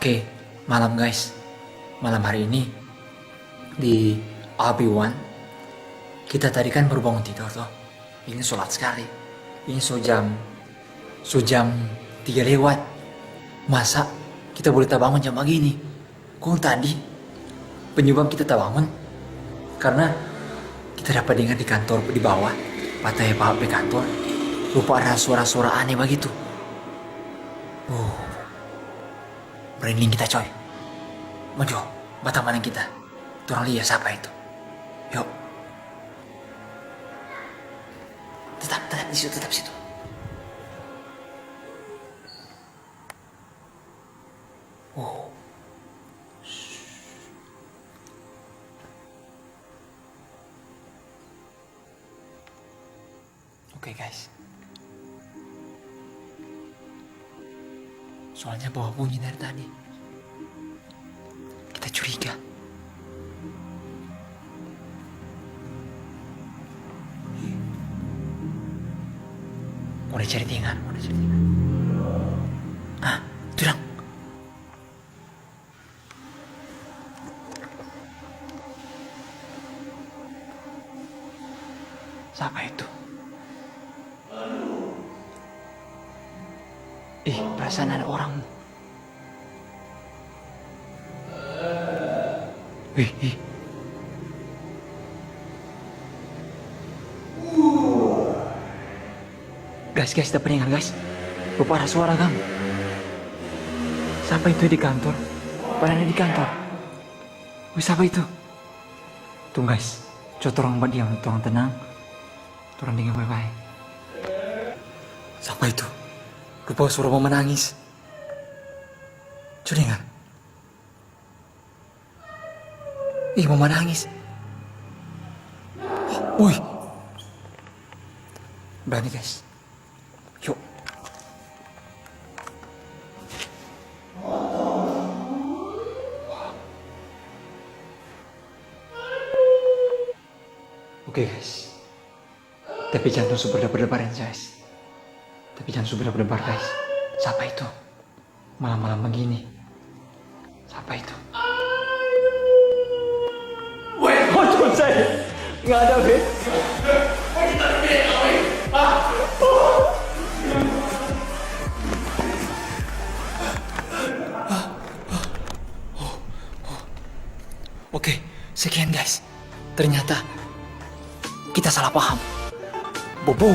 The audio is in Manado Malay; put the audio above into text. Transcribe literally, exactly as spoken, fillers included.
Oke, malam guys. Malam hari ini di R B one, kita tadi kan baru bangun tidur toh. Ini so lat skali. Ini so jam, so jam tiga lewat. Masa kita boleh tabangun jam bagini? Kong tadi penyebab kita tabangun karna kita dapa dengar di kantor di bawah, pa Tae Paham pe kantor, rupa ada suara-suara aneh bagitu. Oh, merinding kita coy. Maju, batamana kita. Torang lia sapa itu. Yuk. Tetap, tetap di situ, tetap situ. Oh. Oke guys. Soalnya bawa bunyi dari tadi. Kita curiga. Mau dicari dengar, mau dicari dengar. Ah, itu dang. Sapa itu? Ih, perasaan ada orang. Ih, ih. Guys, guys, dapa dengar, guys. Rupa ada suara, kang. Sapa itu di kantor? Padahal di kantor. Wih, sapa itu? Tunggu, guys. Coba torang badiam, torang tenang. Torang dengar bae-bae. Sapa itu? Rupa suara mama nangis. Coba dengar. Ih, mama nangis. Woi. Berani, guys. Yuk. Oke, guys. Tapi jangan su berdebar-debar, guys. Tapi jangan su berdebar-debar, guys. Sapa itu? Malam-malam begini. Sapa itu? Weh, kocok saya. Nggak ada, Be. Oke, sekian, guys. Ternyata kita salah paham. Bobo.